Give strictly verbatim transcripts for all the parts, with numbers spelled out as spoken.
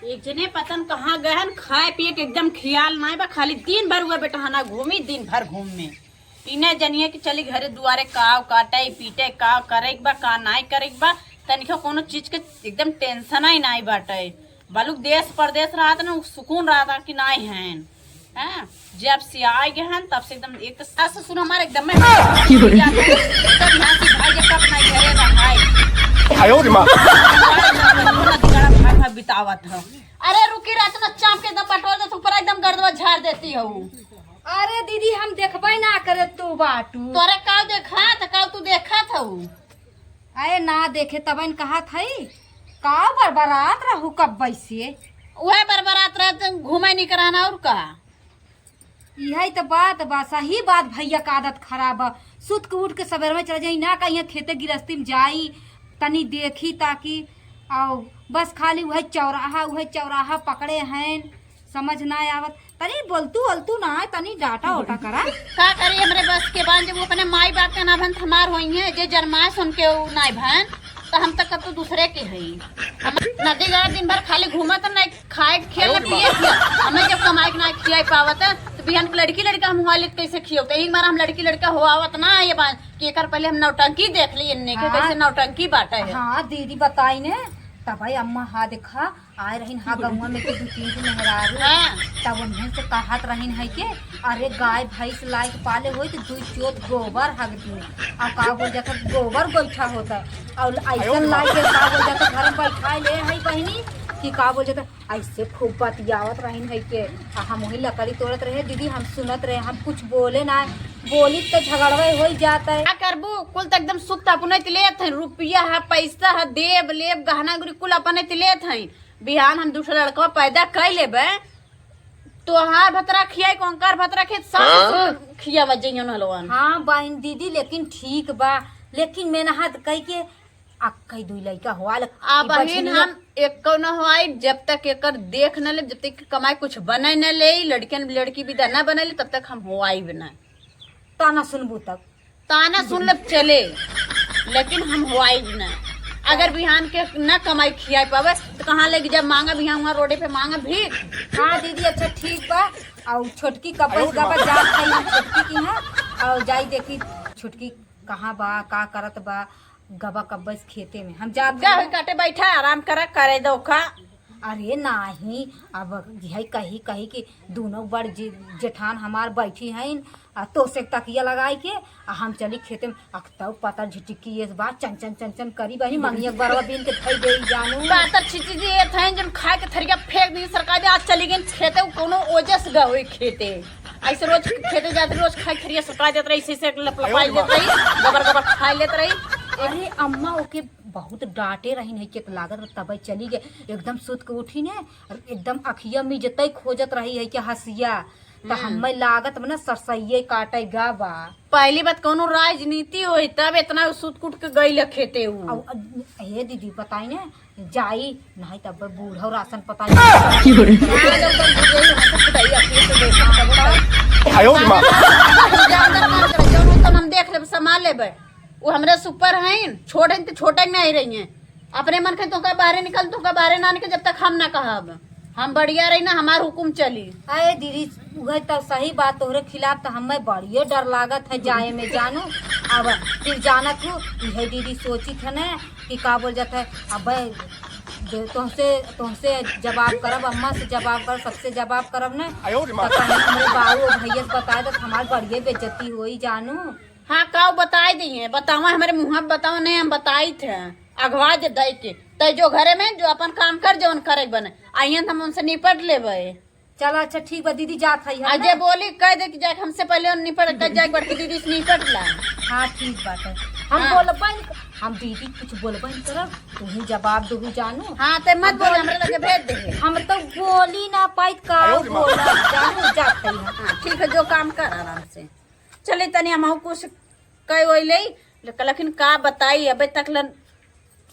एक जने पतन कहाँ गए हन, खाए पिए के एकदम खियाल नाई बा, खाली दिन भर हुआ बेटहना घूमी, दिन भर घूम में। इने जनिए कि चली घरे दुआरे काव काटे, पीटे, का करे के बा, का नाई करे के बा, तनिको कोनो चीज के एकदम टेंशन ही नाई बाटे। बलुक देश परदेश रहत न, उ सुकून रहत कि नाई हैं। हाँ, जब से आए गए हैं, तब से एकदम एक तो सास ससुर हमारे एकदम में एकदम यहाँ से भाई जब तक नहीं घरे रहाए। आयो रे माँ। भाई भाई बितावत हो। अरे रुकी, रात में चाप के एकदम बटोर दे, ऊपर एकदम गर्दवा झाड़ देती हो। अरे दीदी, हम देखबे ना करे तू बाटू। तोरे का देखा था, का तू देखा था? अरे ना देखे तबन कहा थई, का बरबरात रहू कब्बे से? उहे बरबरात रहत, घूमे नहीं कराना और का? इहे त बात बा, सही बात भैया का आदत खराब बा। सुत के उठ के सबेर में चल जाई ना, कहीं खेते गिरस्ती में जाई, तनी देखी ताकि, आओ बस खाली उहे चौराहा, उहे चौराहा पकड़े हैं, समझ ना आवत। तनी बोलतू ओलतू ना है, तनी डाटा ओटा करा। का करी, हमरे बस के बात, जब वो अपने माई बाप के ना भन हमार होई है, जे जन्माए सुन के उ नाई भन, तो हम तक तो दूसरे के हई। हम नदी गड़ा दिन भर खाली घूमत नहीं, खाए के खिया ना पिए के खिया। हमें जब कमाए के ना खिया पावत है, तो बिहान के लड़की लड़का हम हुआ लेत कैसे खियो? तो एक बार हम लड़की लड़का हो आवत ना, ये बात कि एकर पहले हम नौटंकी देख ली, इन्ने के हाँ। कैसे नौटंकी बाटे है। हाँ दीदी बताई ने, तब भाई अम्मा हा देखा, आए रहिन हा गौवा में के दू तीन ठो मेहरारू। हाँ। तब उन्हें से कहत रहिन है के, अरे गाय भैंस लायक पाले होई तो दुई चोत गोबर हग दी। अब का बोल जाता, गोबर गोइठा होता है। और ऐसा लायक का बोल जाता, घर में बैठा ले है बहिनी कि का बोल जाता, ऐसे खूब बतियावत रहिन है के। आ हम वही लकड़ी तोड़त रहे दीदी, हम सुनत रहे, हम कुछ बोले ना, बोली तो झगड़वे हो ही जाता है। का करबू, कुल तो एकदम सुख तो अपने लेत है, रुपया है, पैसा है, देब लेब, गहना गुरी कुल अपने लेत है। बिहान हम दूसरा लड़का पैदा कर लेबे, तोहार भतरा खियाई, कोंकर भतरा खेत, सास हाँ? ससुर खियावा जइयो न हलवान। हाँ बहिन दीदी, लेकिन ठीक बा, लेकिन मेहनत कई के अक्कई दुई लइका हुआ लग आ ई बहिन बछनिया। हम एको न होआई, जब तक एकर देख न ले, जब तक कमाई कुछ बने न ले, लड़कियन लड़की विदा न बने ले, तब तक हम होआई भी ना। ताना सुनबू तब। ताना सुन ले चले, लेकिन हम होआई भी ना। अगर बिहान के न कमाई खियाई पावे, तो कहाँ लेके जब मांगा बिहान वहाँ रोडे पे मांगा भी। हाँ दीदी, अच्छा ठीक बा। और छोटकी कब आयो रे गबा माँ। जात है हम छोटकी की, हाँ, और जाई देखी छोटकी कहाँ बा, का करत बा। गबा कब्बे से खेते में हम जात जा हई। काटे बैठा, आराम करा, करे दो का। अरे नाही, अब यही कही कही कि दोनों बड़ जे-, जेठान हमार बैठी हैं, आ तो से तकिया लगाई के, आ हम चली खेते में। अख तब पता झिटिकी ये बात चन चन चन चन करी बही, मंगिया के बरवा बीन के धई दे जानू। पातर छिटी जी ये थे जन खाए के थरिया फेंक दी सरकार दे, आज चली गई खेते, कोनो ओजस गए खेते। ऐसे रोज खेते जात रही, रोज खाए थरिया सटा जात रही, ऐसे ऐसे लपलपाई लेत रही, गबर गबर खाए लेत रही। अरे अम्मा ओके बहुत डांटे रही नहीं के लागत रह, तबे चली गए। एकदम सुत के उठी ने, और एकदम अखिया में जतई खोजत रही है कि हंसिया, तो हम्म। हमें लागत बना सरसइये काटे गा बा। पहली बात कोनो राजनीति होई तब इतना सुत कुट के गई खेते उ। अब, अब, हे दीदी बताई ने, जाई, नहीं तब बूढ़ो राशन पता की हो रे? आयो रे माँ। जौन होतन हम देख लेब, संभाल लेबे। वो हमरे से ऊपर हैं, छोट हैं तो छोटे में आई रही हैं। अपने मन के तोका बाहरे निकल, तोका बाहरे ना निकल, जब तक हम ना कहब। हम बढ़िया रही ना, हमार हुकुम चली। अरे दीदी, उहे तो सही बात, तोहरे खिलाफ तो हमें बड़िए डर लागत है जाए में जानू। अब फिर जानत हूँ, इहे दीदी सोचित है ना कि का बोल जात है, अब दे-, तोहसे, तोहसे जवाब करब, अम्मा से जवाब करब, सबसे जवाब करब ना। आयो रे माँ। तो कहीं हमरे बाबू और भैया से बताए तो हमार बड़िए बेइज्जती होई जानू। हाँ, का बताए दी है, बतावा, हमरे मुँह पे बतावा, नहीं हम बताई थे, अगवा दे दई के। तै जो घरे में जो अपन काम कर, जौन करे के बने, आइयन हम उनसे निपट लेबे। चला अच्छा ठीक बा दीदी, जात हई हम आ जे ना। बोली कह दे कि जाके हमसे पहले निपट, कह जाए बड़की दीदी से निपट ला। हाँ ठीक बात है, हम हाँ। बोलबे न, हम दीदी कुछ बोलबे न करब, तू ही जवाब दू जानू। हाँ ते मत बोल, हमरे लगे भेज दे। हम तो बोली ना पाई का आयो रे माँ। बोलब जानू, जात हई हम। हाँ ठीक है, जो काम कर आराम से। चले तनी हमहू कुछ कह वही ले, लेकिन का बताई, अबे तक लन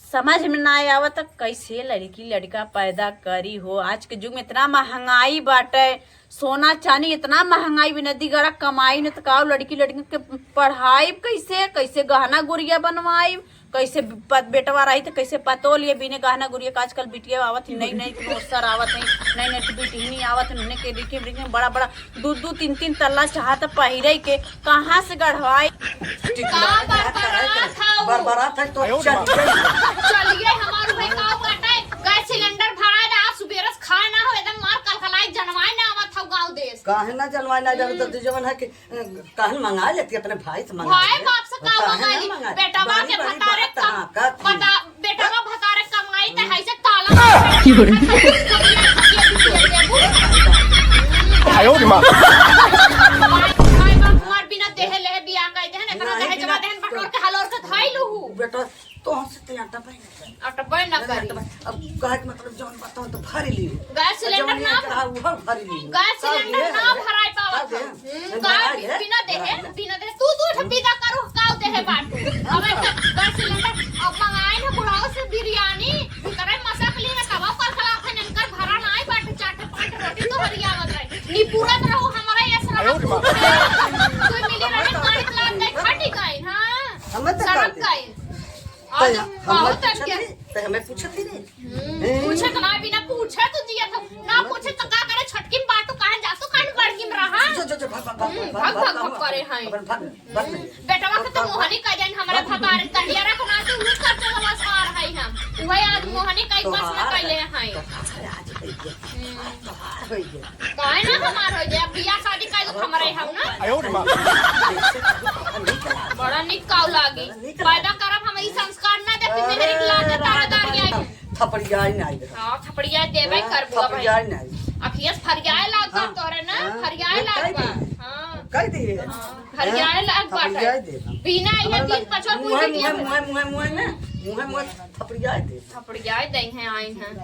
समझ में ना आवत, कैसे लड़की लड़का पैदा करी हो। आज के युग में इतना महंगाई बाटे, सोना चानी इतना महंगाई, बिना दिगड़ा कमाई न त का, लड़की लड़की के पढ़ाई कैसे, कैसे गहना गुरिया बनवाई, कैसे प-, बेटवा रही तो कैसे पतो लिए बिने गहना गुरिया का। आजकल बिटिया आवत ही नई नई, तो सर आवत ही नई नई, तो बिटिया नहीं आवत ही, उन्हें के देखिए, देखिए बड़ा बड़ा दू दू तीन तीन तल्ला चाहत पहिरे के, कहाँ से गढ़वाई? का बरबरात हऊ? बरबरात है तो चलिए। चलिए, हमार भाई का बाटे? गैस सिलेंडर भरा रहा, सुबेरे से खाए ना हो, एकदम मार कलकलाई जनवाए ना आवत हऊ गाँव देश। काहे ना जनवाए ना जावे तो हम्म। जवन है कि काहे मंगा लेती अपने भाई से मंगा भाई ले। बाप से का काहे मंगा ना ली? मंगा? बेटवा बड़ी, के बड़ी भतारे बात कम-, हाँ, का थी? बता, बेटवा भतारे कमाई त है से ताला मार के की बोले? रखा है, सब ये, ये भी दे देबू। आयो रे माँ। भाई, भाई बाप हमार बिना देहे लेहे बियाह कर देहन, एकरा नहीं, दहेजवा बिना देहन, बटोर के हलोर के धइलू हूँ। बेटा, तो हमसे ते आटा पाई ना। अटबे न करी। अब कहे के मतलब जौन बात हो तो भरी ली। गैस सिलेंडर जौन ना ये कहा, वो भरी ली। गैस सिलेंडर ना भराई पावत हो। हम्म, का बिना देहे, बिना देहे, तू, तू ठे विदा करो, का देहे बाटू। अब एक गैस सिलेंडर, अब मंगाए ना बुढ़ाओ से बिरयानी, भीतरे मसक ली ना, तवा पर खला थे, इनकर भरा ना आई बाटू, चार ठे पाँच ठे रोटी तो हरियावत रहे। निपुरत रहो हमारा ये सारा। कोई मिली रहे, काट लाग गए, फटी गए, हाँ। हमें तो सड़क गए। आज हम बहुत पूछत ही, तो हमें पूछत ही नहीं। हम्म, हैं? पूछे तो ना, बिना पूछे तो जिया था, ना पूछे तो का करे, छोटकी में बात तो काहे जा, तू काहे बड़की में रहा? जो, जो, जो, भाग, भाग, भाग, हम्म, भाग, भाग, भाग, भाग, भाग, भाग करे हैं। अपन भाग, भाग, हम्म, भाग। बेटवा के तो मोहनी कह जाइन, हमारे भतारे तहिया रखना तो उन्हें करते वाला सार है हम। वही आज मोहनी कहीं बस न तोहार कैले है, हैं। तोहार आज है ये। हम्म। तोहार है ये। काहे ना हमार हो जाए, बियाह शादी कर दो हमरे हम ना। आयो रे माँ। बड़ा निक काऊ लागी। पैदा करब हम ई संस्कार ना देख के मेहरी के लागे तारेदारी आई। थपड़ियाई ना आई। हाँ, थपड़िया देबे हाँ, करबू अब। थपड़ियाई ना आई। अखियस फरियाए लाग बा हाँ, तोरे ना, हाँ, फरियाए लाग बा। हाँ। कह दिए। हाँ, फरियाए लाग बा। थपड़ियाई दे। बिना ये दिन पछवा कुछ मुँह, नहीं मुँह, मुँह, मुँह, मुँह ना, मुँह, मुँह थपड़ियाई दे। थपड़ियाई दे हैं, आई हैं।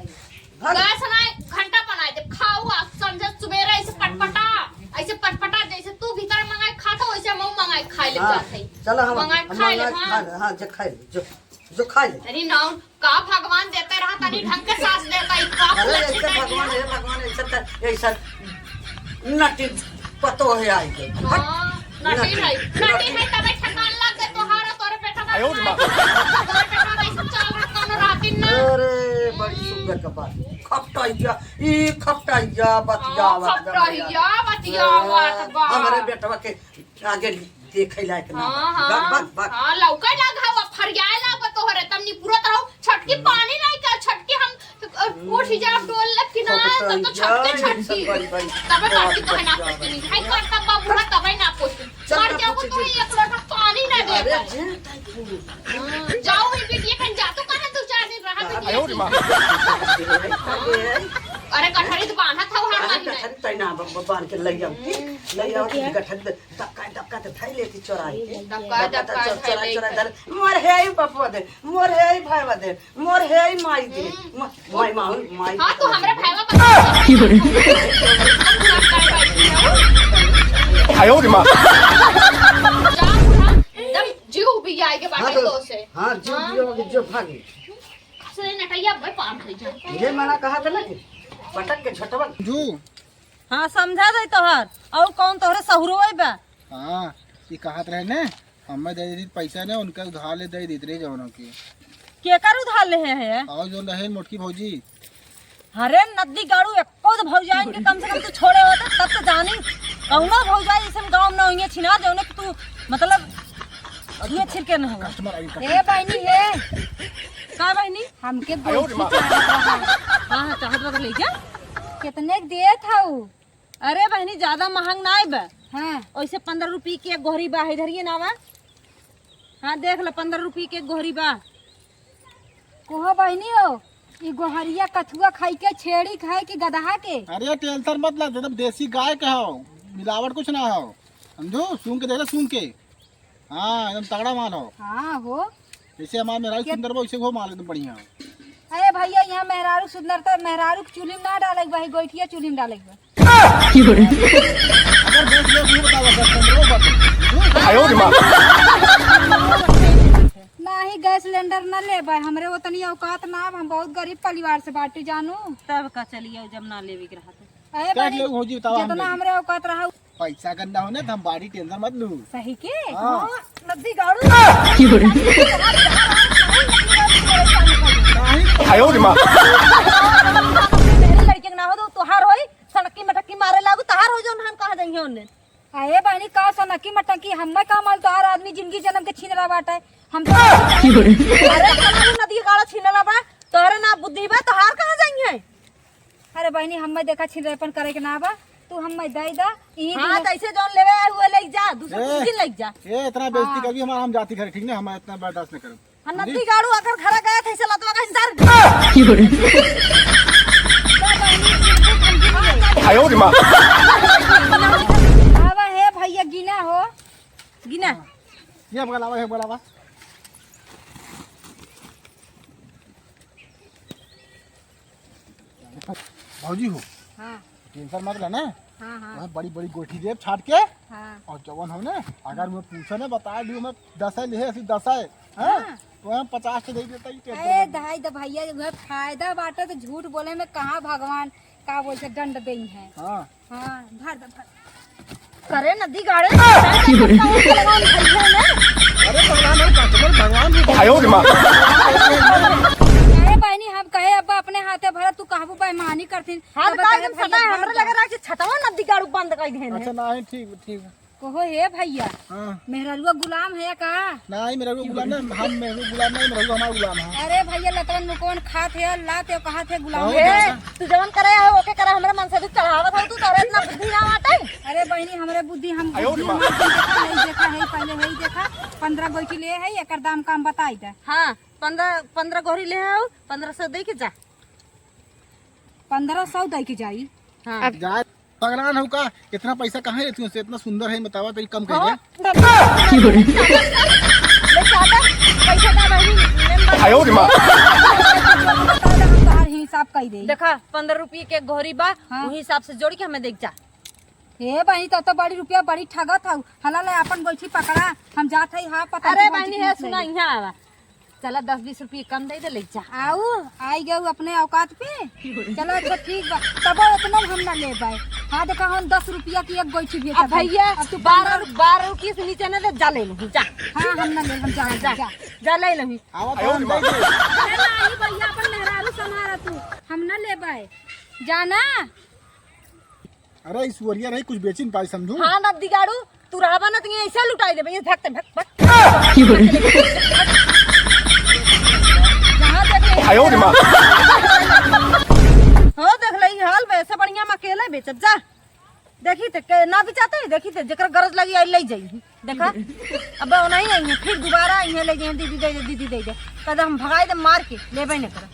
हाँ। गैस ना घंटा बनाए दे, खाओ आप समझे सुबेरे ऐसे पटपटा, ऐसे पटपटा जैसे तू भीतर मंगाए खाता वैसे हम मंगाए खाए ले हाँ, जाते हैं। चलो हम मंगाए हम खाए ले, मंगाए हाँ। खा ले, हाँ, जो खाए ले, जो, जो खाए ले। अरे ना, का भगवान देते रहा तनी ढंग के सास देता, ई का अरे फुलछिन ऐसे है भगवान, दिया। हे भगवान, ऐसा कर, ऐसा नटी पतो है आई गई। हाँ, नटी नटी, है, नटी नटी। है, तबे ठेकान लग गए तोहार, तोरे बेटा का आयो रे माँ। तोरे बेटा का ऐसे चाल रहा, कौनो रातिन ना। अरे, बड़ी सुंदर का बात। खपटैया, ई खपटैया, बतिया, हाँ, बतिया, खपटैया, बतिया, हाँ, बात बा। हमरे बेटवा के आगे देखे लायक ना हाँ, बा। हाँ। बक, बक, बक। हाँ, लौके लाग हवा, फरियाए लाग बा तोहरे, तब निपुरत रहो। छटकी पानी नहीं का, छटकी हम, अ, उठ जा, डोल लग कि ना, खपटैया, तब तो छटके ई छटकी। सब बड़ी, बड़ी तबे बात काटी तो है ना बतिया, पोती नहीं। भाई, बतिया। कर तब बाबू ना, तबे ना पोती। चल मर ना जाओ पूछे तो जी। एक लोटा पानी ना दे अरे पाए। जे ताई तू। हाँ, जाओ, वही बिटिया कहीं जा तो कहाँ दो चार दिन रहा बिटिया आयो रे की। माँ। अरे कठरी तो बांधा था हर अरे महीने। कठरी तैना ब-, ब-, बांध के लई आओ। लई आओ, देखिए। गठरी दे, दबका, दबका दे, धई लेती चोराई के। दबका, दबका दबका, चोर-, धई चोराई, लेके। चोराई धर। मोर हे ही बापवा दे, मोर हे ही भाईवा दे, मोर हे ही माई दे। हम्म। म-, माई, माहुन, माई हाँ, तो हमरे भाईवा बता। आयो रे माँ। जा, बुढ़ा, एकदम जीव भी आए के बाटे हाँ, तो, तो से। हाँ, जीव हाँ। भी आगे, जो भागे। से नटैया बे पार हो जा। ये मना कहा था ना कि पटक के झटवा। जू। हाँ, समझा जाई तोहर। और कौन तोहरे सहुरवे बा? हाँ, ये कहत रहे ने, हमें दे देत पैसा ने, उनका उधार ले दे देत रहे जौन के। केकर उधार ले है? और जो रहे मोटकी भौजी। अरे नद्दी गाड़ू, एको तो भौजाइन के कम से कम तू छोड़े होते, तब तो जानी। कौनो भौजाई ऐसन गाँव में ना होइए छिनार, जौने कि तू, मतलब, छुए छिरके न हो। कस्टमर आई, ए कस्टमर। बहनी, ए। का बहनी? हमके आयो रे गोइठी माँ। चाहत रहा। हाँ, हाँ, चाहत बा तो ले जा। कितने के देत हऊ? अरे बहनी, ज्यादा महंग ना आइबे। हाँ। ओइसे पन्द्रह रुपये के एक गोहरी बा, इधर ये ना बा। हाँ, देख लो, पन्द्रह रुपये के एक गोहरी बा। कहो बहनी हो, ई गोहरिया कथुआ खाई के, छेड़ी खाए के, गदहा के। अरे टेंशन मत ला, एकदम देसी गाय के हो, मिलावट कुछ ना हो। समझो, सूंघ के देख ले, सूंघ के। हाँ, एकदम तगड़ा माल हो। हाँ हो। जैसे हमार मेहरारू के- सुंदर बा, वैसे हो माल एकदम बढ़िया। अरे भैया, यहाँ मेहरारू सुंदर तो मेहरारू के चूल्ही में ना डाले के बा, गोइठिया चूल्ही में डाले के बा। अगर देख ले, वो बतावा, दस पन्द्रह बात। आयो रे माँ। नाही, गैस सिलेंडर न लेबे, हमरे ओतनी औकात ना, हम बहुत गरीब परिवार से बाटी जानू। तब का चलिए, जब ना लेवे के रहा तो। अरे काट बड़ी, ले भौजी, बतावा जितना हमरे। हमरे औकात रहा। पैसा गंदा होने तो हम बाटी टेंशन मत लू। सही के? हाँ। हाँ, नद्दी गाड़ू। की हो रही? आयो रे माँ। मेरे लड़के के ना हो तो तोहार होई, सनकी मटकी मारे लागू, तोहार हो जो हम कहाँ जाइए उन्हें। अरे बहनी, का सनकी मटकी, हम्मे का माल, तोहार आदमी जिंदगी जन्म के छीन रहा बाटे। हम तो अरे, नदी गाड़ा छीन रहा बा, तोहरे ना बुद्धि बा, तोहार कहाँ जाइए? अरे बहिनी, हम्मे देखा छिनरैपन करे के ना बा, तू हम्मे दे दा, इही हाँ, दिन तो ऐसे जौन लेवे आए हुए ले जा, दूसरे ए, कुछ दिन ले जा। ए, इतना बेइज्जती हाँ। करबी हमारा, हम जाती घर, ठीक ना, हम इतना बर्दाश्त नहीं करब। हाँ, नदी गाड़ू अगर घर गया था, इसे लतवा का इंतजार। आयो रे माँ। आवा हे भैया, गिना हो। गिना। ये बगल आवा, ये बगल आवा। भौजी हो, हाँ। टेंशन मत लेना। हाँ, हाँ। वहाँ बड़ी बड़ी गोठी देब छाट के। हाँ। और जवन हो ना, अगर मैं पूछे ना, बता दियो, मैं दस है लिहे, ऐसी दस है, हाँ? हाँ। तो हम पचास के दे देता ही, टेंशन ए मत ले। धाई द भैया, जो है फायदा बाटे तो झूठ बोले में कहाँ भगवान का बोलते दंड देई है। हाँ। हाँ, भर दे, भर। करे नदी गाड़े। अरे भगवान है, भगवान भी आयो रे माँ। अरे बहनी, हम कहे अब अपने हाथे भरत, तू कहबू बेईमानी करथिन। हाँ, तब तो काहे कहे हम भैया सताए, भर हमरा दे। लगे रहा कि छतवा नदी गाड़ू बंद कर देने। अच्छा, नहीं, ठीक, ठीक। कहो हे भैया, हाँ। मेहररुआ गुलाम है का? नहीं, मेहररुआ गुलाम ना, हम मेहररुआ गुलाम नहीं, मेहररुआ हमारा गुलाम है। अरे भैया, लतवन में कौन खात है, लात है, कहा थे गुलाम कहो है। ना। तू जवन करे है, ओके करे, हमरे मन से तू चढ़ावत हो, तू तोरे इतना बुद्धि ना बाटे। अरे बहनी, हमरे बुद्धि, हम आयो रे बुद्धि माँ। हमार देखा है, देखा है, पहले है ही देखा, पन्द्रह गोइठी ले है, एकर दाम काम बताई दे। हाँ, पन्द्रह, पन्द्रह गोहरी ले आओ, पन्द्रह सौ दे के जा। पन्द्रह सौ दे के जाई? हाँ। अब जा। पगलान हो का? इतना पैसा कहाँ है तुमसे? इतना सुंदर है, बतावा तो कम कर दे। हाँ? ले चादर, पैसा ना बहिनी, मेंबर आयो रे माँ। हम तोहार हिसाब कई देई। देखा, पन्द्रह रुपये के घोरी बा, हाँ। वही हिसाब से जोड़ के हमें देख जा। ए बहिनी, तो, तो बड़ी रुपया बड़ी ठगत हऊ। हला ले अपन गोइठी पकड़ा, हम जात हई, हाँ, पता अरे नहीं बहिनी, कौन सी है, चीज सुना, ले। यहाँ आवा। चला, दस बीस रुपये कम दे दे, ले जा। आऊ, आई गऊ अपने औकात पे। चला, अच्छा, ठीक बा। तबो इतना हम ना लेबै। हाँ, देखा, हम दस रुपया की एक गोइठी बेचत अब हई। भैया, अब तू बारह, बारह रुपये से नीचे ना दे, जा ले लूँ, जा। हाँ, हम ना ले, हम जा, जा, जा। जा, जा ले लूँ। आवा तो हम दे दे। अरे नहीं भैया, अपन मेहरारू संभारा तू, हम ना लेबै। जाना। अरे, ई सुअरिया रही, कुछ बेचिन पाई समझू। हाँ, नदी गाड़ू, तू रहबा ना, तो ये ऐसे लुटाई देबे, ये भग ते भग, भग। जहाँ देख ले। आयो रे माँ। हो, देख ले, ई हाल बे, ऐसे बढ़िया हम अकेले बेचब, जा। देखी ते, के ना बेचाते, देखी ते, जेकर गरज लगी, आई ले जाई। देखा, अब वो नहीं आई है, फिर दोबारा आई है, ले जाई, दीदी दे दे, दीदी दे दे। कदम हम भगाई दे मार के, लेबे न कर।